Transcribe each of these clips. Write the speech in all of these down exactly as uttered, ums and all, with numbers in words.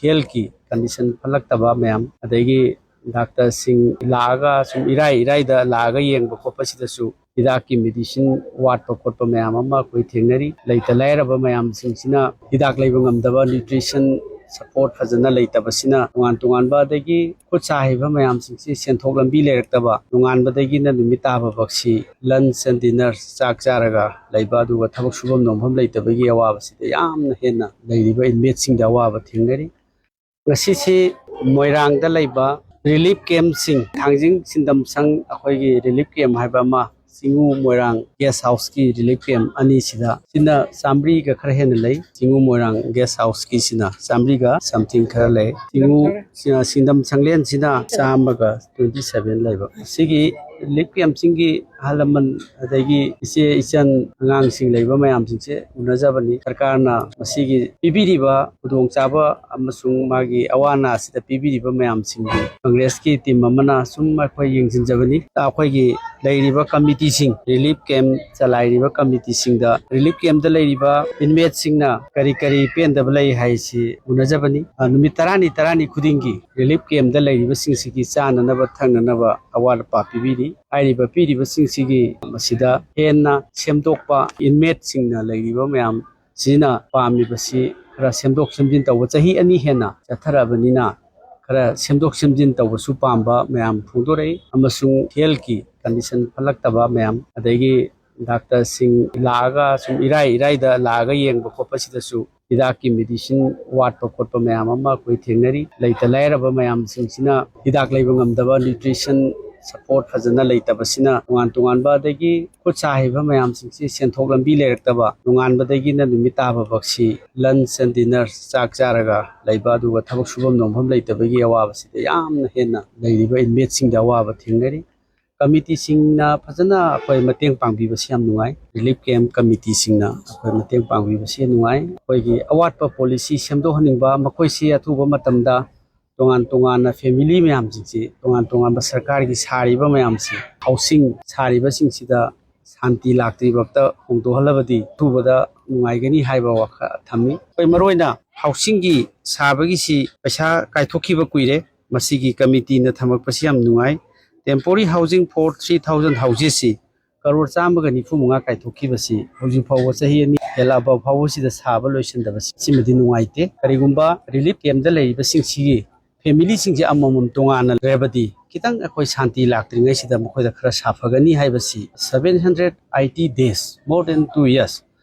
ꯍꯦꯜꯊꯀꯤ condition ꯐꯠꯂꯛꯇꯕ ꯃꯌꯥꯝ, ꯑꯗꯒꯤ ꯗꯥꯛꯇꯔꯁꯤꯡ ꯂꯥꯛꯑꯒ ꯁꯨꯝ ꯏꯔꯥꯏ ꯏꯔꯥꯏꯗ ꯂꯥꯛꯑꯒ ꯌꯦꯡꯕ ꯈꯣꯠꯄꯁꯤꯗꯁꯨ ꯍꯤꯗꯥꯛꯀꯤ ꯃꯦꯗꯤꯁꯤꯟ ꯋꯥꯠꯄ ꯈꯣꯠꯄ ꯃꯌꯥꯝ ꯑꯃ ꯑꯩꯈꯣꯏ ꯊꯦꯡꯅꯔꯤ꯫ ꯂꯩꯇ ꯂꯥꯏꯔꯕ ꯃꯌꯥꯝꯁꯤꯡꯁꯤꯅ ꯍꯤꯗꯥꯛ ꯂꯩꯕ ꯉꯝꯗꯕ, ꯅ꯭ꯌꯨꯇ꯭ꯔꯤꯁꯟ ꯁꯄꯣꯔꯠ ꯐꯖꯅ ꯂꯩꯇꯕꯁꯤꯅ, ꯇꯣꯉꯥꯟ ꯇꯣꯉꯥꯟꯕ ꯑꯗꯒꯤ ꯈꯨꯠ ꯁꯥ ꯍꯩꯕ ꯃꯌꯥꯝꯁꯤꯡꯁꯤ ꯁꯦꯟꯊꯣꯛ ꯂꯝꯕꯤ ꯂꯩꯔꯛꯇꯕ, ꯅꯣꯡꯉꯥꯟꯕꯗꯒꯤꯅ ꯅꯨꯃꯤꯠ ꯇꯥꯕ ꯐꯥꯎꯁꯤ ꯂꯟꯆ ꯑꯦꯟ ꯗꯤꯟꯅꯔ, ꯆꯥꯛ ꯆꯥꯔꯒ ꯂꯩꯕ, ꯑꯗꯨꯒ ꯊꯕꯛ ꯁꯨꯐꯝ ꯅꯣꯝꯐꯝ ꯂꯩꯇꯕꯒꯤ ꯑꯋꯥꯕꯁꯤꯗ ꯌꯥꯝꯅ ꯍꯦꯟꯅ ꯂꯩꯔꯤꯕ ꯏꯟꯃꯦꯠꯁꯤꯡꯗ ꯑꯋꯥꯕ ꯊꯦꯡꯅꯔꯤ꯫ ꯉꯁꯤꯁꯤ ꯃꯣꯏꯔꯥꯡꯗ ꯂꯩꯕ ꯔꯤꯂꯤꯐ ꯀꯦꯝꯞꯁꯤꯡ, ꯊꯥꯡꯖꯤꯡ ꯁꯤꯟꯗꯝꯁꯪ ꯑꯩꯈꯣꯏꯒꯤ ꯔꯤꯂꯤꯐ ꯀꯦꯝꯞ ꯍꯥꯏꯕ ꯑꯃ, ꯆꯤꯡꯉꯨ ꯃꯣꯏꯔꯥꯡ ꯒꯦꯁ ꯍꯥꯎꯁꯀꯤ ꯔꯤꯂꯤꯐ ꯀꯦꯝꯞ ꯑꯅꯤꯁꯤꯗ ꯁꯤꯅ ꯆꯥꯃꯔꯤꯒ ꯈꯔ ꯍꯦꯟꯅ ꯂꯩ꯫ ꯆꯤꯡꯉꯨ ꯃꯣꯏꯔꯥꯡ ꯒꯦꯁ ꯍꯥꯎꯁꯀꯤꯁꯤꯅ ꯆꯥꯃꯔꯤꯒ ꯁꯝꯊꯤꯡ ꯈꯔ ꯂꯩ꯫ ꯆꯤꯡꯉꯨ ꯁꯤꯡꯗꯝ ꯁꯪꯂꯦꯟꯁꯤꯅ ꯆꯥꯝꯃꯒ twenty seven ꯂꯩꯕ꯫ ꯁꯤꯒꯤ ꯔꯤꯂꯤꯐ ꯀꯦꯝꯞꯁꯤꯡꯒꯤ ꯑꯍꯜ ꯂꯃꯟ, ꯑꯗꯒꯤ ꯏꯆꯦ ꯏꯆꯟ, ꯑꯉꯥꯡꯁꯤꯡ ꯂꯩꯕ ꯃꯌꯥꯝꯁꯤꯡꯁꯦ ꯎꯅꯖꯕꯅꯤ꯫ ꯁꯔꯀꯥꯔꯅ ꯃꯁꯤꯒꯤ ꯄꯤꯕꯤꯔꯤꯕ ꯈꯨꯗꯣꯡꯆꯥꯕ ꯑꯃꯁꯨꯡ ꯃꯥꯒꯤ ꯑꯋꯥ ꯑꯅꯥ ꯑꯁꯤꯗ ꯄꯤꯕꯤꯔꯤꯕ ꯃꯌꯥꯝꯁꯤꯡꯒꯤ ꯀꯪꯒ꯭ꯔꯦꯁꯀꯤ ꯇꯤꯝ ꯑꯃꯅ ꯁꯨꯝ ꯑꯩꯈꯣꯏ ꯌꯦꯡꯁꯤꯟꯖꯕꯅꯤ꯫ ꯑꯩꯈꯣꯏꯒꯤ ꯂꯩꯔꯤꯕ ꯀꯃꯤꯇꯤꯁꯤꯡ, ꯔꯤꯂꯤꯐ ꯀꯦꯝꯞ ꯆꯂꯥꯏꯔꯤꯕ ꯀꯃꯤꯇꯤꯁꯤꯡꯗ, ꯔꯤꯂꯤꯐ ꯀꯦꯝꯞꯇ ꯂꯩꯔꯤꯕ ꯏꯟꯃꯦꯠꯁꯤꯡꯅ ꯀꯔꯤ ꯀꯔꯤ ꯄꯦꯟꯗꯕ ꯂꯩ ꯍꯥꯏꯁꯤ ꯎꯅꯖꯕꯅꯤ꯫ ꯑ, ꯅꯨꯃꯤꯠ ꯇꯔꯥꯅꯤ ꯇꯔꯥꯅꯤ ꯈꯨꯗꯤꯡꯒꯤ ꯔꯤꯂꯤꯐ ꯀꯦꯝꯞꯇ ꯂꯩꯔꯤꯕꯁꯤꯡꯁꯤꯒꯤ ꯆꯥꯅꯅꯕ ꯊꯛꯅꯅꯕ ꯑꯋꯥꯠ ꯑꯄꯥ ꯄꯤꯕꯤꯔꯤ꯫ ꯍꯥꯏꯔꯤꯕ ꯄꯤꯔꯤꯕꯁꯤꯡꯁꯤꯒꯤ ꯃꯁꯤꯗ ꯍꯦꯟꯅ ꯁꯦꯝꯗꯣꯛꯄ, ꯏꯟꯃꯦꯠꯁꯤꯡꯅ ꯂꯩꯔꯤꯕ ꯃꯌꯥꯝ ꯁꯤꯅ ꯄꯥꯝꯃꯤꯕꯁꯤ ꯈꯔ ꯁꯦꯝꯗꯣꯛ ꯁꯦꯝꯖꯤꯟ ꯇꯧꯕ, ꯆꯍꯤ ꯑꯅꯤ ꯍꯦꯟꯅ ꯆꯠꯊꯔꯛꯑꯕꯅꯤꯅ ꯈꯔ ꯁꯦꯝꯗꯣꯛ ꯁꯦꯝꯖꯤꯟ ꯇꯧꯕꯁꯨ ꯄꯥꯝꯕ ꯃꯌꯥꯝ ꯐꯣꯡꯗꯣꯔꯛꯏ, ꯑꯃꯁꯨꯡ ꯍꯦꯜꯊꯀꯤ ꯀꯟꯗꯤꯁꯟ ꯐꯠꯂꯛꯇꯕ ꯃꯌꯥꯝ, ꯑꯗꯒꯤ ꯗꯥꯛꯇꯔꯁꯤꯡ ꯂꯥꯛꯑꯒ ꯁꯨꯝ ꯏꯔꯥꯏ ꯏꯔꯥꯏꯗ ꯂꯥꯛꯑꯒ ꯌꯦꯡꯕ ꯈꯣꯠꯄꯁꯤꯗꯁꯨ ꯍꯤꯗꯥꯛꯀꯤ ꯃꯦꯗꯤꯁꯤꯟ ꯋꯥꯠꯄ ꯈꯣꯠꯄ ꯃꯌꯥꯝ ꯑꯃ ꯑꯩꯈꯣꯏ ꯊꯦꯡꯅꯔꯤ꯫ ꯂꯩꯇ ꯂꯥꯏꯔꯕ ꯃꯌꯥꯝꯁꯤꯡꯁꯤꯅ ꯍꯤꯗꯥꯛ ꯂꯩꯕ ꯉꯝꯗꯕ, ꯅ꯭ꯌꯨꯇ꯭ꯔꯤꯁꯟ ꯁꯄꯣꯔꯠ ꯐꯖꯅ ꯂꯩꯇꯕꯁꯤꯅ, ꯇꯣꯉꯥꯟ ꯇꯣꯉꯥꯟꯕ ꯑꯗꯒꯤ ꯈꯨꯠ ꯁꯥ ꯍꯩꯕ ꯃꯌꯥꯝꯁꯤꯡꯁꯤ ꯁꯦꯟꯊꯣꯛ ꯂꯝꯕꯤ ꯂꯩꯔꯛꯇꯕ, ꯅꯣꯡꯉꯥꯟꯕꯗꯒꯤꯅ ꯅꯨꯃꯤꯠ ꯇꯥꯕ ꯐꯥꯎꯁꯤ ꯂꯟꯆ ꯑꯦꯟ ꯗꯤꯟꯅꯔ, ꯆꯥꯛ ꯆꯥꯔꯒ ꯂꯩꯕ, ꯑꯗꯨꯒ ꯊꯕꯛ ꯁꯨꯐꯝ ꯅꯣꯝꯐꯝ ꯂꯩꯇꯕꯒꯤ ꯑꯋꯥꯕꯁꯤꯗ ꯌꯥꯝꯅ ꯍꯦꯟꯅ ꯂꯩꯔꯤꯕ ꯏꯟꯃꯦꯠꯁꯤꯡꯗ ꯑꯋꯥꯕ ꯊꯦꯡꯅꯔꯤ꯫ ꯀꯃꯤꯇꯤꯁꯤꯡꯅ ꯐꯖꯅ ꯑꯩꯈꯣꯏ ꯃꯇꯦꯡ ꯄꯥꯡꯕꯤꯕꯁꯤ ꯌꯥꯝ ꯅꯨꯡꯉꯥꯏ꯫ ꯔꯤꯂꯤꯐ ꯀꯦꯝꯞ ꯀꯃꯤꯇꯤꯁꯤꯡꯅ ꯑꯩꯈꯣꯏ ꯃꯇꯦꯡ ꯄꯥꯡꯕꯤꯕꯁꯤ ꯅꯨꯡꯉꯥꯏ꯫ ꯑꯩꯈꯣꯏꯒꯤ ꯑꯋꯥꯠꯄ ꯄꯣꯂꯤꯁꯤ ꯁꯦꯝꯗꯣꯛꯍꯟꯅꯤꯡꯕ, ꯃꯈꯣꯏꯁꯤ ꯑꯊꯨꯕ ꯃꯇꯝꯗ ꯇꯣꯉꯥꯟ ꯇꯣꯉꯥꯟꯅ ꯐꯦꯃꯤꯂꯤ ꯃꯌꯥꯝꯁꯤꯡꯁꯤ, ꯇꯣꯉꯥꯟ ꯇꯣꯉꯥꯟꯕ ꯁꯔꯀꯥꯔꯒꯤ ꯁꯥꯔꯤꯕ ꯃꯌꯥꯝꯁꯤ, ꯍꯥꯎꯁꯤꯡ ꯁꯥꯔꯤꯕꯁꯤꯡꯁꯤꯗ ꯁꯥꯟꯇꯤ ꯂꯥꯛꯇ꯭ꯔꯤꯕꯛꯇ ꯍꯣꯡꯗꯣꯛꯍꯜꯂꯕꯗꯤ ꯑꯊꯨꯕꯗ ꯅꯨꯡꯉꯥꯏꯒꯅꯤ ꯍꯥꯏꯕ ꯋꯥꯈꯜ ꯊꯝꯃꯤ꯫ ꯑꯩꯈꯣꯏ ꯃꯔꯨꯑꯣꯏꯅ ꯍꯥꯎꯁꯤꯡꯒꯤ ꯁꯥꯕꯒꯤꯁꯤ ꯄꯩꯁꯥ ꯀꯥꯏꯊꯣꯛꯈꯤꯕ ꯀꯨꯏꯔꯦ꯫ ꯃꯁꯤꯒꯤ ꯀꯃꯤꯇꯤꯅ ꯊꯝꯃꯛꯄꯁꯤ ꯌꯥꯝ ꯅꯨꯡꯉꯥꯏ꯫ Temporary housing for three thousand houses ꯁꯤ ꯀꯔꯣꯔ ꯆꯥꯝꯃꯒ ꯅꯤꯐꯨ ꯃꯉꯥ ꯀꯥꯏꯊꯣꯛꯈꯤꯕꯁꯤ ꯍꯧꯖꯤꯛ ꯐꯥꯎꯕ ꯆꯍꯤ ꯑꯅꯤ ꯍꯦꯜꯂꯛꯑꯕ ꯐꯥꯎꯕꯁꯤꯗ ꯁꯥꯕ ꯂꯣꯏꯁꯤꯟꯗꯕꯁꯤ ꯁꯤꯃꯗꯤ ꯅꯨꯡꯉꯥꯏꯇꯦ꯫ ꯀꯔꯤꯒꯨꯝꯕ ꯔꯤꯂꯤꯐ ꯀꯦꯝꯗ ꯂꯩꯔꯤꯕꯁꯤꯡꯁꯤꯒꯤ ꯐꯦꯃꯤꯂꯤꯁꯤꯡꯁꯦ ꯑꯃꯃꯝ ꯇꯣꯉꯥꯟꯅ ꯂꯩꯔꯕꯗꯤ ꯈꯤꯇꯪ ꯑꯩꯈꯣꯏ ꯁꯥꯟꯇꯤ ꯂꯥꯛꯇ꯭ꯔꯤꯉꯩꯁꯤꯗ ꯃꯈꯣꯏꯗ ꯈꯔ ꯁꯥꯐꯒꯅꯤ ꯍꯥꯏꯕꯁꯤ seven hundred eighty days, more than two years,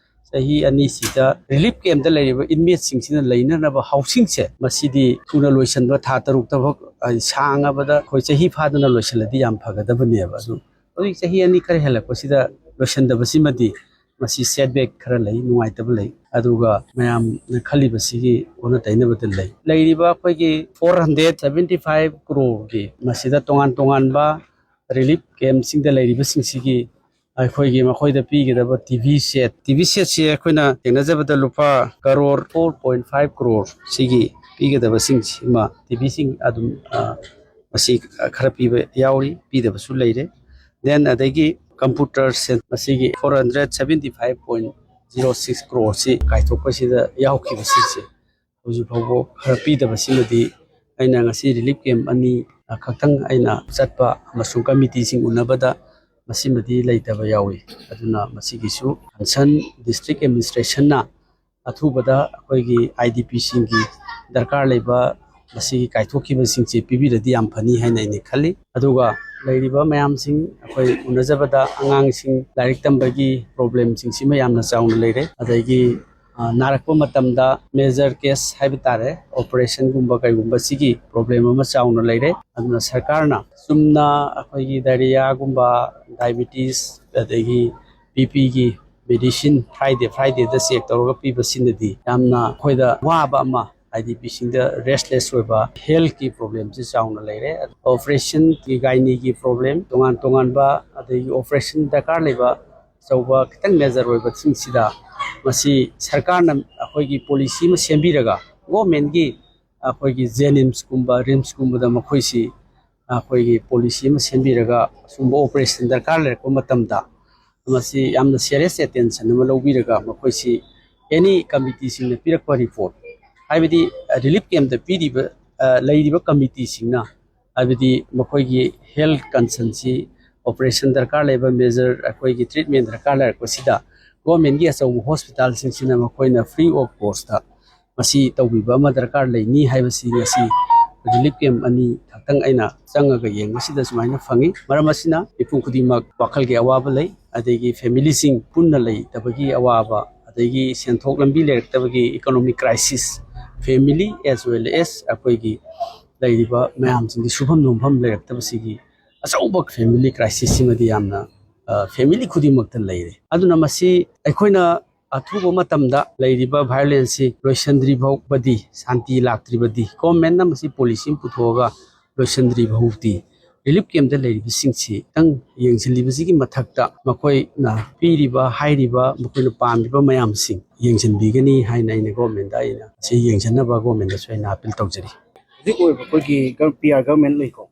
ꯆꯍꯤ ꯑꯅꯤꯁꯤꯗ ꯔꯤꯂꯤꯐ ꯀꯦꯝꯗ ꯂꯩꯔꯤꯕ ꯏꯟꯃꯦꯠꯁꯤꯡꯁꯤꯅ ꯂꯩꯅꯅꯕ ꯍꯥꯎꯁꯤꯡꯁꯦ ꯃꯁꯤꯗꯤ ꯊꯨꯅ ꯂꯣꯏꯁꯤꯟꯕ, ꯊꯥ ꯇꯔꯨꯛꯇ ꯐꯥꯎ, ꯑ, ꯁꯥꯡꯉꯕꯗ ꯑꯩꯈꯣꯏ ꯆꯍꯤ ꯐꯥꯗꯅ ꯂꯣꯏꯁꯤꯜꯂꯗꯤ ꯌꯥꯝ ꯐꯒꯗꯕꯅꯦꯕ꯫ ꯑꯗꯨ ꯍꯧꯖꯤꯛ ꯆꯍꯤ ꯑꯅꯤ ꯈꯔ ꯍꯦꯜꯂꯛꯄꯁꯤꯗ ꯂꯣꯏꯁꯤꯟꯗꯕꯁꯤꯃꯗꯤ ꯃꯁꯤ ꯁꯦꯠꯕꯦꯛ ꯈꯔ ꯂꯩ, ꯅꯨꯡꯉꯥꯏꯇꯕ ꯂꯩ꯫ ꯑꯗꯨꯒ ꯃꯌꯥꯝꯅ ꯈꯜꯂꯤꯕꯁꯤꯒꯤ ꯑꯣꯟꯅ ꯇꯩꯅꯕꯗ ꯂꯩ꯫ ꯂꯩꯔꯤꯕ ꯑꯩꯈꯣꯏꯒꯤ four hundred seventy five crore ꯒꯤ ꯃꯁꯤꯗ ꯇꯣꯉꯥꯟ ꯇꯣꯉꯥꯟꯕ ꯔꯤꯂꯤꯐ ꯀꯦꯝꯁꯤꯡꯗ ꯂꯩꯔꯤꯕꯁꯤꯡꯁꯤꯒꯤ ꯑꯩꯈꯣꯏꯒꯤ ꯃꯈꯣꯏꯗ ꯄꯤꯒꯗꯕ T V set, T V ꯁꯦꯠꯁꯤ ꯑꯩꯈꯣꯏꯅ ꯊꯦꯡꯅꯖꯕꯗ ꯂꯨꯄꯥ crore four point five crore ꯁꯤꯒꯤ ꯄꯤꯒꯗꯕꯁꯤꯡꯁꯤꯃ ꯇꯤ ꯚꯤꯁꯤꯡ ꯑꯗꯨꯝ, ꯑ, ꯃꯁꯤ ꯈꯔ ꯄꯤꯕ ꯌꯥꯎꯔꯤ, ꯄꯤꯗꯕꯁꯨ ꯂꯩꯔꯦ꯫ Then ꯑꯗꯒꯤ ꯀꯝꯄ꯭ꯌꯨꯇꯔ ꯁꯦꯠ ꯃꯁꯤꯒꯤ four hundred seventy five point zero six crore ꯁꯤ ꯀꯥꯏꯊꯣꯛꯄꯁꯤꯗ ꯌꯥꯎꯈꯤꯕꯁꯤꯡꯁꯦ ꯍꯧꯖꯤꯛ ꯐꯥꯎꯕ ꯈꯔ ꯄꯤꯗꯕꯁꯤꯃꯗꯤ ꯑꯩꯅ ꯉꯁꯤ ꯔꯤꯂꯤꯐ ꯀꯦꯝ ꯑꯅꯤ ꯈꯛꯇꯪ ꯑꯩꯅ ꯆꯠꯄ ꯑꯃꯁꯨꯡ ꯀꯃꯤꯇꯤꯁꯤꯡ ꯎꯅꯕꯗ ꯃꯁꯤꯃꯗꯤ ꯂꯩꯇꯕ ꯌꯥꯎꯏ꯫ ꯑꯗꯨꯅ ꯃꯁꯤꯒꯤꯁꯨ ꯀꯟꯁꯔꯟ ꯗꯤꯁꯇ꯭ꯔꯤꯛ ꯑꯦꯗꯃꯤꯅꯤꯁꯇ꯭ꯔꯦꯁꯟꯅ ꯑꯊꯨꯕꯗ ꯑꯩꯈꯣꯏꯒꯤ ꯑꯥꯏ ꯗꯤ ꯄꯤꯁꯤꯡꯒꯤ ꯗꯔꯀꯥꯔ ꯂꯩꯕ ꯃꯁꯤꯒꯤ ꯀꯥꯏꯊꯣꯛꯈꯤꯕꯁꯤꯡꯁꯦ ꯄꯤꯕꯤꯔꯗꯤ ꯌꯥꯝ ꯐꯅꯤ ꯍꯥꯏꯅ ꯑꯩꯅ ꯈꯜꯂꯤ꯫ ꯑꯗꯨꯒ ꯂꯩꯔꯤꯕ ꯃꯌꯥꯝꯁꯤꯡ ꯑꯩꯈꯣꯏ ꯎꯅꯖꯕꯗ ꯑꯉꯥꯡꯁꯤꯡ ꯂꯥꯏꯔꯤꯛ ꯇꯝꯕꯒꯤ ꯄ꯭ꯔꯣꯕ꯭ꯂꯦꯝꯁꯤꯡꯁꯤꯃ ꯌꯥꯝꯅ ꯆꯥꯎꯅ ꯂꯩꯔꯦ꯫ ꯑꯗꯒꯤ, ꯑ, ꯅꯥꯔꯛꯄ ꯃꯇꯝꯗ ꯃꯦꯖꯔ ꯀꯦꯁ ꯍꯥꯏꯕ ꯇꯥꯔꯦ, ꯑꯣꯄꯔꯦꯁꯟꯒꯨꯝꯕ ꯀꯩꯒꯨꯝꯕ ꯁꯤꯒꯤ ꯄ꯭ꯔꯣꯕ꯭ꯂꯦꯝ ꯑꯃ ꯆꯥꯎꯅ ꯂꯩꯔꯦ꯫ ꯑꯗꯨꯅ ꯁꯔꯀꯥꯔꯅ ꯆꯨꯝꯅ ꯑꯩꯈꯣꯏꯒꯤ ꯗꯥꯏꯔꯤꯌꯥꯒꯨꯝꯕ, ꯗꯥꯏꯕꯤꯇꯤꯁ, ꯑꯗꯒꯤ ꯕꯤ ꯄꯤꯒꯤ ꯃꯦꯗꯤꯁꯤꯟ ꯐ꯭ꯔꯥꯏꯗꯦ ꯐ꯭ꯔꯥꯏꯗꯦꯗ ꯆꯦꯛ ꯇꯧꯔꯒ ꯄꯤꯕꯁꯤꯅꯗꯤ ꯌꯥꯝꯅ ꯑꯩꯈꯣꯏꯗ ꯋꯥꯕ ꯑꯃ, ꯍꯥꯏꯗꯤ ꯕꯤꯁꯤꯡꯗ ꯔꯦꯁꯂꯦꯁ ꯑꯣꯏꯕ, ꯍꯦꯜꯊꯀꯤ ꯄ꯭ꯔꯣꯕ꯭ꯂꯦꯝꯁꯤ ꯆꯥꯎꯅ ꯂꯩꯔꯦ꯫ ꯑꯣꯄꯔꯦꯁꯟꯒꯤ, ꯒꯥꯏꯅꯤꯒꯤ ꯄ꯭ꯔꯣꯕ꯭ꯂꯦꯝ, ꯇꯣꯉꯥꯟ ꯇꯣꯉꯥꯟꯕ, ꯑꯗꯒꯤ ꯑꯣꯄꯔꯦꯁꯟ ꯗꯔꯀꯥꯔ ꯂꯩꯕ ꯑꯆꯧꯕ ꯈꯤꯇꯪ ꯃꯦꯖꯔ ꯑꯣꯏꯕꯁꯤꯡꯁꯤꯗ ꯃꯁꯤ ꯁꯔꯀꯥꯔꯅ ꯑꯩꯈꯣꯏꯒꯤ ꯄꯣꯂꯤꯁꯤ ꯑꯃ ꯁꯦꯝꯕꯤꯔꯒ ꯒꯣꯔꯃꯦꯟꯒꯤ ꯑꯩꯈꯣꯏꯒꯤ ꯖꯦꯅꯤꯝꯁꯀꯨꯝꯕ, ꯔꯤꯝꯁꯀꯨꯝꯕꯗ ꯃꯈꯣꯏꯁꯤ ꯑꯩꯈꯣꯏꯒꯤ ꯄꯣꯂꯤꯁꯤ ꯑꯃ ꯁꯦꯝꯕꯤꯔꯒ ꯑꯁꯨꯝꯕ ꯑꯣꯄꯔꯦꯁꯟ ꯗꯔꯀꯥꯔ ꯂꯩꯔꯛꯄ ꯃꯇꯝꯗ ꯃꯁꯤ ꯌꯥꯝꯅ ꯁꯤꯔꯤꯌꯁ ꯑꯦꯇꯦꯟꯁꯟ ꯑꯃ ꯂꯧꯕꯤꯔꯒ ꯃꯈꯣꯏꯁꯤ ꯑꯦꯅꯤ ꯀꯃꯤꯇꯤꯁꯤꯡꯅ ꯄꯤꯔꯛꯄ ꯔꯤꯄꯣꯔꯠ, ꯍꯥꯏꯕꯗꯤ ꯔꯤꯂꯤꯐ ꯀꯦꯝꯞꯇ ꯄꯤꯔꯤꯕ, ꯑ, ꯂꯩꯔꯤꯕ ꯀꯃꯤꯇꯤꯁꯤꯡꯅ, ꯍꯥꯏꯕꯗꯤ ꯃꯈꯣꯏꯒꯤ ꯍꯦꯜꯊ ꯀꯟꯁꯔꯟꯁꯤ, ꯑꯣꯄꯔꯦꯁꯟ ꯗꯔꯀꯥꯔ ꯂꯩꯕ, ꯃꯦꯖꯔ ꯑꯩꯈꯣꯏꯒꯤ ꯇ꯭ꯔꯤꯠꯃꯦꯟ ꯗꯔꯀꯥꯔ ꯂꯩꯔꯛꯄꯁꯤꯗ ꯒꯣꯔꯃꯦꯟꯒꯤ ꯑꯆꯧꯕ ꯍꯣꯁꯄꯤꯇꯥꯜꯁꯤꯡꯁꯤꯅ ꯃꯈꯣꯏꯅ ꯐ꯭ꯔꯤ ꯑꯣꯐ ꯀꯣꯁꯇ ꯃꯁꯤ ꯇꯧꯕꯤꯕ ꯑꯃ ꯗꯔꯀꯥꯔ ꯂꯩꯅꯤ ꯍꯥꯏꯕꯁꯤ ꯉꯁꯤ ꯔꯤꯂꯤꯐ ꯀꯦꯝꯞ ꯑꯅꯤ ꯈꯛꯇꯪ ꯑꯩꯅ ꯆꯪꯉꯒ ꯌꯦꯡꯕꯁꯤꯗ ꯁꯨꯃꯥꯏꯅ ꯐꯪꯉꯤ꯫ ꯃꯔꯝ ꯑꯁꯤꯅ ꯃꯤꯄꯨꯝ ꯈꯨꯗꯤꯡꯃꯛ ꯋꯥꯈꯜꯒꯤ ꯑꯋꯥꯕ ꯂꯩ, ꯑꯗꯒꯤ ꯐꯦꯃꯤꯂꯤꯁꯤꯡ ꯄꯨꯟꯅ ꯂꯩꯇꯕꯒꯤ ꯑꯋꯥꯕ, ꯑꯗꯒꯤ ꯁꯦꯟꯊꯣꯛ ꯂꯝꯕꯤ ꯂꯩꯔꯛꯇꯕꯒꯤ economic crisis, family as well as ꯑꯩꯈꯣꯏꯒꯤ ꯂꯩꯔꯤꯕ ꯃꯌꯥꯝꯁꯤꯡꯒꯤ ꯁꯨꯐꯝ ꯅꯣꯝꯐꯝ ꯂꯩꯔꯛꯇꯕꯁꯤꯒꯤ ꯑꯆꯧꯕ ꯐꯦꯃꯤꯂꯤ ꯀ꯭ꯔꯥꯏꯁꯤꯁ ꯁꯤꯃꯗꯤ ꯌꯥꯝꯅ, ꯑ, ꯐꯦꯃꯤꯂꯤ ꯈꯨꯗꯤꯡꯃꯛꯇ ꯂꯩꯔꯦ꯫ ꯑꯗꯨꯅ ꯃꯁꯤ ꯑꯩꯈꯣꯏꯅ ꯑꯊꯨꯕ ꯃꯇꯝꯗ ꯂꯩꯔꯤꯕ ꯚꯥꯏꯑꯣꯂꯦꯟꯁꯁꯤ ꯂꯣꯏꯁꯤꯟꯗ꯭ꯔꯤ ꯐꯥꯎꯕꯗꯤ, ꯁꯥꯟꯇꯤ ꯂꯥꯛꯇ꯭ꯔꯤꯕꯗꯤ, ꯒꯣꯔꯃꯦꯟꯅ ꯃꯁꯤ ꯄꯣꯂꯤꯁꯤ ꯑꯃ ꯄꯨꯊꯣꯛꯑꯒ ꯂꯣꯏꯁꯤꯟꯗ꯭ꯔꯤ ꯐꯥꯎꯕꯗꯤ ꯔꯤꯂꯤꯐ ꯀꯦꯝꯞꯇ ꯂꯩꯔꯤꯕꯁꯤꯡꯁꯤ ꯈꯤꯇꯪ ꯌꯦꯡꯁꯤꯜꯂꯤꯕꯁꯤꯒꯤ ꯃꯊꯛꯇ ꯃꯈꯣꯏꯅ ꯄꯤꯔꯤꯕ, ꯍꯥꯏꯔꯤꯕ, ꯃꯈꯣꯏꯅ ꯄꯥꯝꯃꯤꯕ ꯃꯌꯥꯝꯁꯤꯡ ꯌꯦꯡꯁꯤꯟꯕꯤꯒꯅꯤ ꯍꯥꯏꯅ ꯑꯩꯅ ꯒꯣꯔꯃꯦꯟꯗ, ꯑꯩꯅ ꯁꯤ ꯌꯦꯡꯁꯤꯟꯅꯕ ꯒꯣꯔꯃꯦꯟꯗꯁꯨ ꯑꯩꯅ ꯑꯄꯤꯜ ꯇꯧꯖꯔꯤ꯫ ꯍꯧꯖꯤꯛ ꯑꯣꯏꯕ ꯑꯩꯈꯣꯏꯒꯤ ꯄꯤ ꯑꯥꯔ ꯒꯚꯔꯟꯃꯦꯟ ꯂꯩꯀꯣ,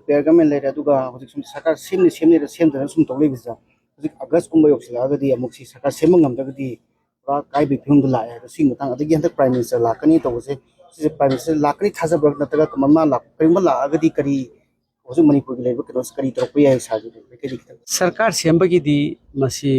ꯄꯤ ꯑꯥꯔ ꯒꯚꯔꯟꯃꯦꯟ ꯂꯩꯔꯦ, ꯑꯗꯨꯒ ꯍꯧꯖꯤꯛ ꯁꯨꯝ ꯁꯔꯀꯥꯔ ꯁꯦꯝꯅꯤ ꯁꯦꯝꯅꯤꯗ ꯁꯦꯝꯗꯅ ꯁꯨꯝ ꯇꯧ ꯂꯩꯕꯁꯤꯗ, ꯍꯧꯖꯤꯛ ꯑꯥꯒꯁꯀꯨꯝꯕ ꯌꯧꯁꯤꯜꯂꯛꯑꯒꯗꯤ ꯑꯃꯨꯛ ꯁꯤ ꯁꯔꯀꯥꯔ ꯁꯦꯝꯕ ꯉꯝꯗ꯭ꯔꯒꯗꯤ ꯄꯨꯔꯥ ꯀꯥꯏꯕꯒꯤ ꯐꯤꯕꯝꯗ ꯂꯥꯛꯑꯦ꯫ ꯑꯗꯣ ꯁꯤꯒꯤ ꯃꯇꯥꯡ, ꯑꯗꯒꯤ ꯍꯟꯗꯛ ꯄ꯭ꯔꯥꯏꯝ ꯃꯤꯅꯤꯁꯇꯔ ꯂꯥꯛꯀꯅꯤ ꯇꯧꯕꯁꯦ, ꯁꯤꯁꯦ ꯄ꯭ꯔꯥꯏꯝ ꯃꯤꯅꯤꯁꯇꯔ ꯂꯥꯛꯀꯅꯤ ꯊꯥꯖꯕ꯭ꯔꯥ, ꯅꯠꯇ꯭ꯔꯒ ꯃꯃꯥ ꯂꯥꯛ-, ꯀꯔꯤꯒꯨꯝꯕ ꯂꯥꯛꯑꯒꯗꯤ ꯀꯔꯤ ꯍꯧꯖꯤꯛ ꯃꯅꯤꯄꯨꯔꯒꯤ ꯂꯩꯔꯤꯕ ꯀꯩꯅꯣꯁꯦ ꯀꯔꯤ ꯇꯧꯔꯛꯄ ꯌꯥꯏ ꯁꯥꯔꯒꯤ ꯃꯥꯏꯀꯩꯗꯒꯤ ꯈꯤꯇꯪ? ꯁꯔꯀꯥꯔ ꯁꯦꯝꯕꯒꯤꯗꯤ ꯃꯁꯤ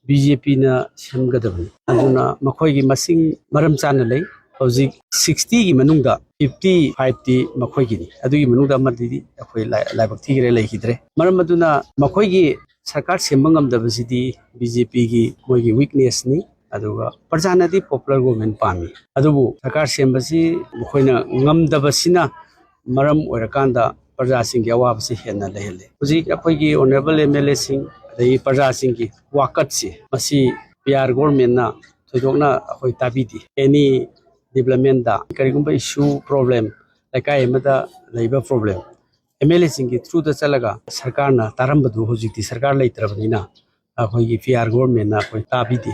ꯕꯤ ꯖꯦ ꯄꯤꯅ ꯁꯦꯝꯒꯗꯕꯅꯤ꯫ ꯑꯗꯨꯅ ꯃꯈꯣꯏꯒꯤ ꯃꯁꯤꯡ ꯃꯔꯝ ꯆꯥꯅ ꯂꯩ꯫ ꯍꯧꯖꯤꯛ ꯁꯤꯛꯁꯇꯤꯒꯤ ꯃꯅꯨꯡꯗ ꯐꯤꯐꯇꯤ ꯐꯥꯏꯚꯇꯤ ꯃꯈꯣꯏꯒꯤꯅꯤ, ꯑꯗꯨꯒꯤ ꯃꯅꯨꯡꯗ ꯑꯃꯗꯤ ꯑꯩꯈꯣꯏ ꯂꯥꯏ-, ꯂꯥꯏꯕꯛ ꯊꯤꯈ꯭ꯔꯦ, ꯂꯩꯈꯤꯗ꯭ꯔꯦ꯫ ꯃꯔꯝ ꯑꯗꯨꯅ ꯃꯈꯣꯏꯒꯤ ꯁꯔꯀꯥꯔ ꯁꯦꯝꯕ ꯉꯝꯗꯕꯁꯤꯗꯤ ꯕꯤ ꯖꯦ ꯄꯤꯒꯤ ꯃꯣꯏꯒꯤ ꯋꯤꯛꯅꯦꯁꯅꯤ꯫ ꯑꯗꯨꯒ ꯄ꯭ꯔꯖꯥꯅꯗꯤ ꯄꯣꯄꯨꯂꯔ ꯒꯣꯔꯃꯦꯟ ꯄꯥꯝꯃꯤ, ꯑꯗꯨꯕꯨ ꯁꯔꯀꯥꯔ ꯁꯦꯝꯕꯁꯤ ꯃꯈꯣꯏꯅ ꯉꯝꯗꯕꯁꯤꯅ ꯃꯔꯝ ꯑꯣꯏꯔꯀꯥꯟꯗ ꯄ꯭ꯔꯖꯥꯁꯤꯡꯒꯤ ꯑꯋꯥꯕꯁꯤ ꯍꯦꯟꯅ ꯂꯩꯍꯜꯂꯤ꯫ ꯍꯧꯖꯤꯛ ꯑꯩꯈꯣꯏꯒꯤ ꯑꯣꯅꯔꯦꯕꯜ ꯑꯦꯝ ꯑꯦꯜ ꯑꯦꯁꯤꯡ, ꯑꯗꯒꯤ ꯄ꯭ꯔꯖꯥꯁꯤꯡꯒꯤ ꯋꯥꯀꯠꯁꯤ, ꯃꯁꯤ ꯄꯤ ꯑꯥꯔ ꯒꯣꯔꯃꯦꯟꯅ ꯊꯣꯏꯗꯣꯛꯅ ꯑꯩꯈꯣꯏ ꯇꯥꯕꯤꯗꯦ꯫ ꯑꯦꯅꯤ ꯗꯤꯕ꯭ꯂꯞꯃꯦꯟꯗ ꯀꯔꯤꯒꯨꯝꯕ ꯏꯁꯨ, ꯄ꯭ꯔꯣꯕ꯭ꯂꯦꯝ, ꯂꯩꯀꯥꯏ ꯑꯃꯗ ꯂꯩꯕ ꯄ꯭ꯔꯣꯕ꯭ꯂꯦꯝ ꯑꯦꯝ ꯑꯦꯜ ꯑꯦꯁꯤꯡꯒꯤ ꯊ꯭ꯔꯨꯗ ꯆꯠꯂꯒ ꯁꯔꯀꯥꯔꯅ ꯇꯥꯔꯝꯕꯗꯨ ꯍꯧꯖꯤꯛꯇꯤ ꯁꯔꯀꯥꯔ ꯂꯩꯇ꯭ꯔꯕꯅꯤꯅ ꯑꯩꯈꯣꯏꯒꯤ ꯄꯤ ꯑꯥꯔ ꯒꯣꯔꯃꯦꯟꯅ ꯑꯩꯈꯣꯏ ꯇꯥꯕꯤꯗꯦ꯫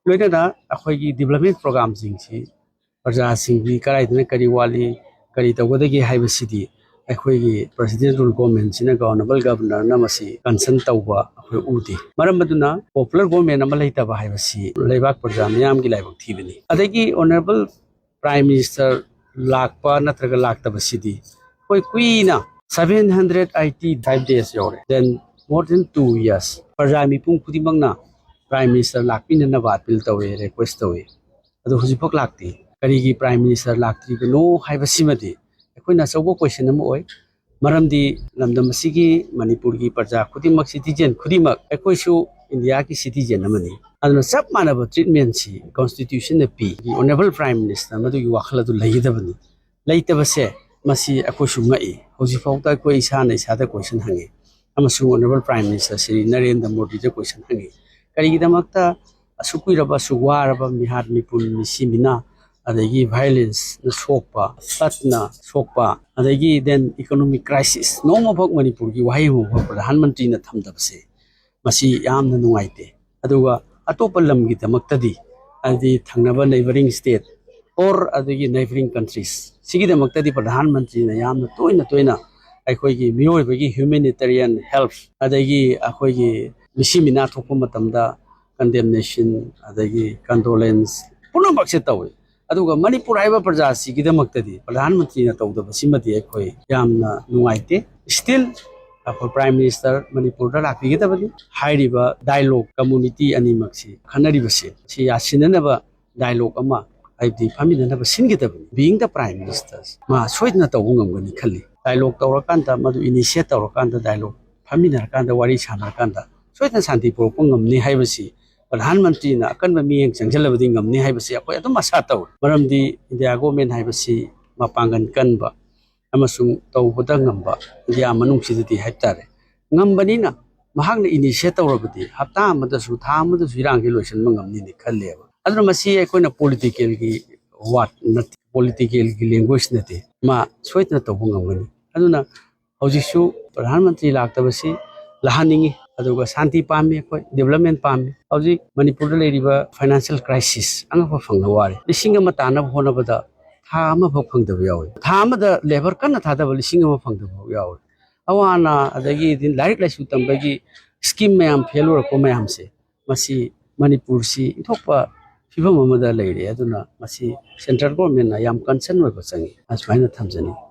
ꯂꯣꯏꯅꯅ ꯑꯩꯈꯣꯏꯒꯤ ꯗꯤꯕ꯭ꯂꯞꯃꯦꯟ ꯄ꯭ꯔꯣꯒ꯭ꯔꯥꯝꯁꯤꯡꯁꯤ ꯄ꯭ꯔꯖꯥꯁꯤꯡꯒꯤ ꯀꯗꯥꯏꯗꯅ ꯀꯔꯤ ꯋꯥꯠꯂꯤ, ꯀꯔꯤ ꯇꯧꯒꯗꯒꯦ ꯍꯥꯏꯕꯁꯤꯗꯤ ꯑꯩꯈꯣꯏꯒꯤ ꯄ꯭ꯔꯦꯁꯤꯗꯦꯟ ꯔꯨꯜ ꯒꯣꯔꯃꯦꯟꯁꯤꯅꯒ ꯑꯣꯅꯔꯦꯕꯜ ꯒꯕꯔꯅꯔꯅ ꯃꯁꯤ ꯀꯟꯁꯔꯟ ꯇꯧꯕ ꯑꯩꯈꯣꯏ ꯎꯗꯦ꯫ ꯃꯔꯝ ꯑꯗꯨꯅ ꯄꯣꯄꯨꯂꯔ ꯒꯣꯔꯃꯦꯟ ꯑꯃ ꯂꯩꯇꯕ ꯍꯥꯏꯕꯁꯤ ꯂꯩꯕꯥꯛ ꯄ꯭ꯔꯖꯥ ꯃꯤꯌꯥꯝꯒꯤ ꯂꯥꯏꯕꯛ ꯊꯤꯕꯅꯤ꯫ ꯑꯗꯒꯤ ꯑꯣꯅꯔꯦꯕꯜ ꯄ꯭ꯔꯥꯏꯝ ꯃꯤꯅꯤꯁꯇꯔ ꯂꯥꯛꯄ ꯅꯠꯇ꯭ꯔꯒ ꯂꯥꯛꯇꯕꯁꯤꯗꯤ ꯑꯩꯈꯣꯏ ꯀꯨꯏꯅ seven hundred eighty five days ꯌꯧꯔꯦ, then more than two years ꯄ꯭ꯔꯖꯥ ꯃꯤꯄꯨꯝ ꯈꯨꯗꯤꯡꯃꯛꯅ ꯄ꯭ꯔꯥꯏꯝ ꯃꯤꯅꯤꯁꯇꯔ ꯂꯥꯛꯄꯤꯅꯅꯕ ꯑꯄꯤꯜ ꯇꯧꯋꯦ, ꯔꯤꯀ꯭ꯋꯦꯁ ꯇꯧꯋꯦ꯫ ꯑꯗꯨ ꯍꯧꯖꯤꯛꯐꯥꯎ ꯂꯥꯛꯇꯦ꯫ ꯀꯔꯤꯒꯤ ꯄ꯭ꯔꯥꯏꯝ ꯃꯤꯅꯤꯁꯇꯔ ꯂꯥꯛꯇ꯭ꯔꯤꯕꯅꯣ ꯍꯥꯏꯕꯁꯤꯃꯗꯤ ꯑꯩꯈꯣꯏꯅ ꯑꯆꯧꯕ ꯀꯣꯏꯁꯟ ꯑꯃ ꯑꯣꯏ꯫ ꯃꯔꯝꯗꯤ ꯂꯝꯗꯝ ꯑꯁꯤꯒꯤ, ꯃꯅꯤꯄꯨꯔꯒꯤ ꯄ꯭ꯔꯖꯥ ꯈꯨꯗꯤꯡꯃꯛ, ꯁꯤꯇꯤꯖꯦꯟ ꯈꯨꯗꯤꯡꯃꯛ, ꯑꯩꯈꯣꯏꯁꯨ ꯏꯟꯗꯤꯌꯥꯒꯤ ꯁꯤꯇꯤꯖꯦꯟ ꯑꯃꯅꯤ꯫ ꯑꯗꯨꯅ ꯆꯞ ꯃꯥꯟꯅꯕ ꯇ꯭ꯔꯤꯠꯃꯦꯟꯁꯤ ꯀꯣꯟꯁꯇꯤꯇ꯭ꯌꯨꯁꯟꯅ ꯄꯤ꯫ ꯑꯣꯅꯔꯦꯕꯜ ꯄ꯭ꯔꯥꯏꯝ ꯃꯤꯅꯤꯁꯇꯔ ꯃꯗꯨꯒꯤ ꯋꯥꯈꯜ ꯑꯗꯨ ꯂꯩꯒꯗꯕꯅꯤ꯫ ꯂꯩꯇꯕꯁꯦ, ꯃꯁꯤ ꯑꯩꯈꯣꯏꯁꯨ ꯉꯛꯏ꯫ ꯍꯧꯖꯤꯛꯐꯥꯎꯗ ꯑꯩꯈꯣꯏ ꯏꯁꯥꯅ ꯏꯁꯥꯗ ꯀꯣꯏꯁꯟ ꯍꯪꯉꯤ, ꯑꯃꯁꯨꯡ honourable prime minister Shri Narendra ꯃꯣꯗꯤꯗ ꯀꯣꯏꯁꯟ ꯍꯪꯉꯤ, ꯀꯔꯤꯒꯤꯗꯃꯛꯇ ꯑꯁꯨꯛ ꯀꯨꯏꯔꯕ, ꯑꯁꯨꯛ ꯋꯥꯔꯕ ꯃꯤꯍꯥꯠ, ꯃꯤꯄꯨꯟ, ꯃꯤꯁꯤ ꯃꯤꯅꯥ, ꯑꯗꯒꯤ violence ꯅ ꯁꯣꯛꯄ, ꯐ꯭ꯂꯠꯅ ꯁꯣꯛꯄ, ꯑꯗꯒꯤ then economic crisis, ꯅꯣꯡꯃꯈꯛ ꯃꯅꯤꯄꯨꯔꯒꯤ ꯋꯥꯍꯩ ꯑꯃꯐꯥꯎ ꯄ꯭ꯔꯙꯥꯟ ꯃꯟꯇ꯭ꯔꯤꯅ ꯊꯝꯗꯕꯁꯦ, ꯃꯁꯤ ꯌꯥꯝꯅ ꯅꯨꯡꯉꯥꯏꯇꯦ꯫ ꯑꯗꯨꯒ ꯑꯇꯣꯞꯄ ꯂꯝꯒꯤꯗꯃꯛꯇꯗꯤ, ꯍꯥꯏꯗꯤ ꯊꯪꯅꯕ neighbouring state or ꯑꯗꯒꯤ neighbouring countries, ꯁꯤꯒꯤꯗꯃꯛꯇꯗꯤ ꯄ꯭ꯔꯙꯥꯟ ꯃꯟꯇ꯭ꯔꯤꯅ ꯌꯥꯝꯅ ꯇꯣꯏꯅ ꯇꯣꯏꯅ ꯑꯩꯈꯣꯏꯒꯤ ꯃꯤꯑꯣꯏꯕꯒꯤ humanitarian help, ꯑꯗꯒꯤ ꯑꯩꯈꯣꯏꯒꯤ ꯃꯤꯁꯤ ꯃꯤꯅꯥ ꯊꯣꯛꯄ ꯃꯇꯝꯗ condemnation, ꯑꯗꯒꯤ condolence ꯄꯨꯝꯅꯃꯛꯁꯦ ꯇꯧꯏ꯫ ꯑꯗꯨꯒ ꯃꯅꯤꯄꯨꯔ ꯍꯥꯏꯕ ꯄ꯭ꯔꯖꯥꯁꯤꯒꯤꯗꯃꯛꯇꯗꯤ ꯄ꯭ꯔꯙꯥꯟ ꯃꯟꯇ꯭ꯔꯤꯅ ꯇꯧꯗꯕꯁꯤꯃꯗꯤ ꯑꯩꯈꯣꯏ ꯌꯥꯝꯅ ꯅꯨꯡꯉꯥꯏꯇꯦ꯫ Still ꯑꯩꯈꯣꯏ ꯄ꯭ꯔꯥꯏꯝ ꯃꯤꯅꯤꯁꯇꯔ ꯃꯅꯤꯄꯨꯔꯗ ꯂꯥꯛꯄꯤꯒꯗꯕꯅꯤ꯫ ꯍꯥꯏꯔꯤꯕ ꯗꯥꯏꯂꯣꯛ ꯀꯝꯃꯨꯅꯤꯇꯤ ꯑꯅꯤꯃꯛꯁꯤ ꯈꯟꯅꯔꯤꯕꯁꯦ, ꯁꯤ ꯌꯥꯁꯤꯟꯅꯅꯕ ꯗꯥꯏꯂꯣꯛ ꯑꯃ, ꯍꯥꯏꯕꯗꯤ ꯐꯝꯃꯤꯟꯅꯅꯕ ꯁꯤꯟꯒꯗꯕꯅꯤ꯫ Being the prime minister, ꯃꯥ ꯁꯣꯏꯗꯅ ꯇꯧꯕ ꯉꯝꯒꯅꯤ ꯈꯜꯂꯤ꯫ ꯗꯥꯏꯂꯣꯛ ꯇꯧꯔꯀꯥꯟꯗ, ꯃꯗꯨ initiate ꯇꯧꯔꯀꯥꯟꯗ, ꯗꯥꯏꯂꯣꯛ ꯐꯝꯃꯤꯟꯅꯔꯀꯥꯟꯗ, ꯋꯥꯔꯤ ꯁꯥꯟꯅꯔꯀꯥꯟꯗ ꯁꯣꯏꯗꯅ ꯁꯥꯟꯇꯤ ꯄꯨꯔꯛꯄ ꯉꯝꯅꯤ ꯍꯥꯏꯕꯁꯤ, ꯄ꯭ꯔꯙꯥꯟ ꯃꯟꯇ꯭ꯔꯤꯅ ꯑꯀꯟꯕ ꯃꯤꯠꯌꯦꯡ ꯆꯪꯁꯤꯜꯂꯕꯗꯤ ꯉꯝꯅꯤ ꯍꯥꯏꯕꯁꯤ ꯑꯩꯈꯣꯏ ꯑꯗꯨꯝ ꯑꯥꯁꯥ ꯇꯧꯏ꯫ ꯃꯔꯝꯗꯤ ꯏꯟꯗꯤꯌꯥ ꯒꯣꯔꯃꯦꯟ ꯍꯥꯏꯕꯁꯤ ꯃꯄꯥꯡꯒꯜ ꯀꯟꯕ ꯑꯃꯁꯨꯡ ꯇꯧꯕꯗ ꯉꯝꯕ, ꯏꯟꯗꯤꯌꯥ ꯃꯅꯨꯡꯁꯤꯗꯗꯤ ꯍꯥꯏꯕ ꯇꯥꯔꯦ, ꯉꯝꯕꯅꯤꯅ, ꯃꯍꯥꯛꯅ initiate ꯇꯧꯔꯕꯗꯤ ꯍꯞꯇꯥ ꯑꯃꯗꯁꯨ, ꯊꯥ ꯑꯃꯗꯁꯨ ꯏꯔꯥꯡꯁꯤ ꯂꯣꯏꯁꯤꯟꯕ ꯉꯝꯅꯤꯅ ꯈꯜꯂꯦꯕ꯫ ꯑꯗꯨꯅ ꯃꯁꯤ ꯑꯩꯈꯣꯏꯅ ꯄꯣꯂꯤꯇꯤꯀꯦꯜꯒꯤ ꯋꯥꯔꯗ ꯅꯠꯇꯦ, ꯄꯣꯂꯤꯇꯤꯀꯦꯜꯒꯤ ꯂꯦꯡꯒ꯭ꯋꯦꯖ ꯅꯠꯇꯦ, ꯃꯥ ꯁꯣꯏꯗꯅ ꯇꯧꯕ ꯉꯝꯒꯅꯤ꯫ ꯑꯗꯨꯅ ꯍꯧꯖꯤꯛꯁꯨ ꯄ꯭ꯔꯙꯥꯟ ꯃꯟꯇ꯭ꯔꯤ ꯂꯥꯛꯇꯕꯁꯤ ꯂꯥꯛꯍꯟꯅꯤꯡꯉꯤ, ꯑꯗꯨꯒ ꯁꯥꯟꯇꯤ ꯄꯥꯝꯃꯤ, ꯑꯩꯈꯣꯏ ꯗꯤꯕꯂꯞꯃꯦꯟ ꯄꯥꯝꯃꯤ꯫ ꯍꯧꯖꯤꯛ ꯃꯅꯤꯄꯨꯔꯗ ꯂꯩꯔꯤꯕ ꯐꯥꯏꯅꯥꯟꯁꯤꯌꯦꯜ ꯀ꯭ꯔꯥꯏꯁꯤꯁ, ꯑꯉꯛꯄ ꯐꯪꯅ ꯋꯥꯔꯦ꯫ ꯂꯤꯁꯤꯡ ꯑꯃ ꯇꯥꯟꯅꯕ ꯍꯣꯠꯅꯕꯗ ꯊꯥ ꯑꯃꯐꯥꯎ ꯐꯪꯗꯕ ꯌꯥꯎꯋꯤ꯫ ꯊꯥ ꯑꯃꯗ ꯂꯦꯕꯔ ꯀꯟꯅ ꯊꯥꯗꯕ ꯂꯤꯁꯤꯡ ꯑꯃ ꯐꯪꯗꯕ ꯐꯥꯎ ꯌꯥꯎꯋꯤ꯫ ꯑꯋꯥ ꯑꯅꯥ, ꯑꯗꯒꯤꯗꯤ ꯂꯥꯏꯔꯤꯛ ꯂꯥꯏꯁꯨ ꯇꯝꯕꯒꯤ ꯁ꯭ꯀꯤꯝ ꯃꯌꯥꯝ ꯐꯦꯜ ꯑꯣꯏꯔꯛꯄ ꯃꯌꯥꯝꯁꯦ, ꯃꯁꯤ ꯃꯅꯤꯄꯨꯔꯁꯤ ꯏꯟꯊꯣꯛꯄ ꯐꯤꯕꯝ ꯑꯃꯗ ꯂꯩꯔꯦ꯫ ꯑꯗꯨꯅ ꯃꯁꯤ ꯁꯦꯟꯇ꯭ꯔꯦꯜ ꯒꯣꯔꯃꯦꯟꯅ ꯌꯥꯝ ꯀꯟꯁꯔꯟ ꯑꯣꯏꯕ ꯆꯪꯉꯤ, ꯑꯁꯨꯃꯥꯏꯅ ꯊꯝꯖꯅꯤꯡꯉꯤ꯫